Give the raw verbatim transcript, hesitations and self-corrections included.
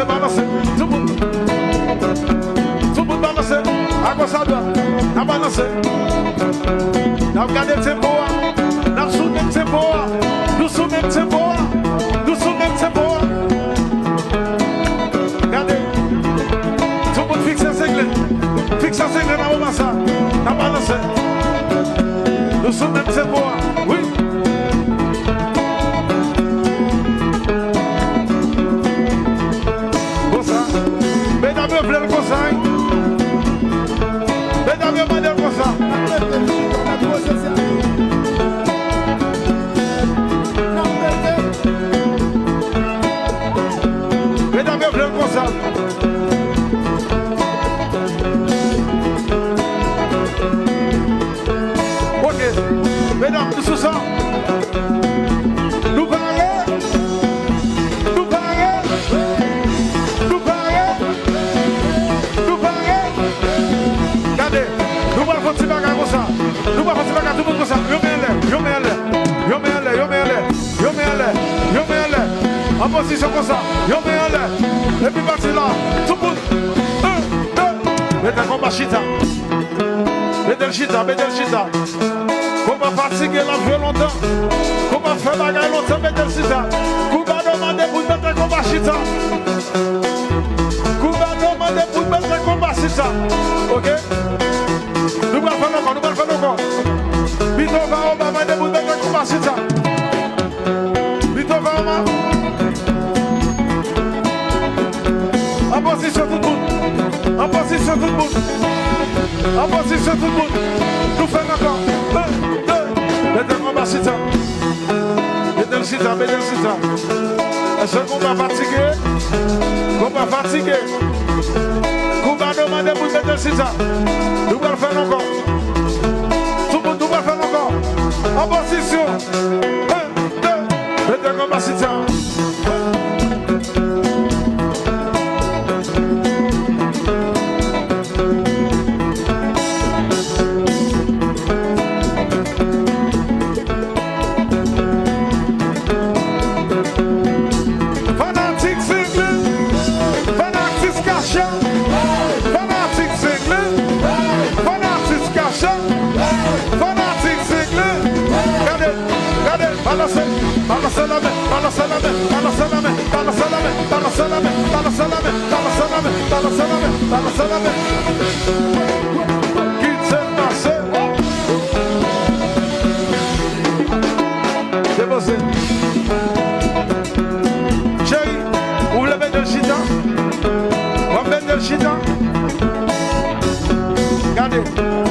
Balanse, tout moun. Tout moun balanse. A goch, a dwat. N ap balanse. N ap gade tempo a. N ap sou menm tempo a. Nou sou menm tempo a. Nou sou menm tempo a. Gade. Tout moun fikse sengle. Fikse sengle nan moman sa. N ap balanse. Nou sou menm tempo a. Wi. Konsa. Medam yo vle l konsa, wi. Medam yo mande l konsa. Medam yo vle l konsa. Ok. Medam, nou sou sa. Nou pare. Nou pare. Nou pare. Nou pare. Gade. Nou pral fè yon ti bagay konsa. Nou pral fè yon ti bagay tout moun konsa. Yon men anlè. Yon men anlè. Yon men anlè. Yon men anlè. Yon men anlè. Yon men anlè. An pozisyon konsa. Yon men anlè. Epi pati la. Tout moun. Yon, de. Mete konba chita. Mete l chita, mete l chita. Konba fatige, l ap jwe lontan. Konba fè bagay lontan, mete l chita. Koubado mande pou n mete konba chita. Koubado mande pou n mete konba chita. Ok? Nou pral fè l ankò, nou pral fè l ankò. Pito Vaoba mande pou n mete konba chita. Pito Vaoba. An pozisyon tout moun. An pozisyon tout moun. An pozisyon tout moun. Nou fè l ankò. Yon, de. Mete konba chita. Mete l chita, mete l chita. Èske konba fatige? Konba fatige. Koubado mande pou n mete l chita. Nou pral fè l ankò. Tout moun, nou pral fè l ankò. An pozisyon. Yon, de. Mete konba chita. Fanatik Sengle, fanatik Kacha, fanatik Sengle, fanatik Kacha, fanatik Sengle. Gade, gade, balanse, balanse la men, balanse la men, balanse la men, balanse la men, balanse la men, balanse la men, balanse la men, balanse la men, balanse la men. Kite pase. Depoze. Cheri, ou vle mete l chita? W ap mete l chita? Gade.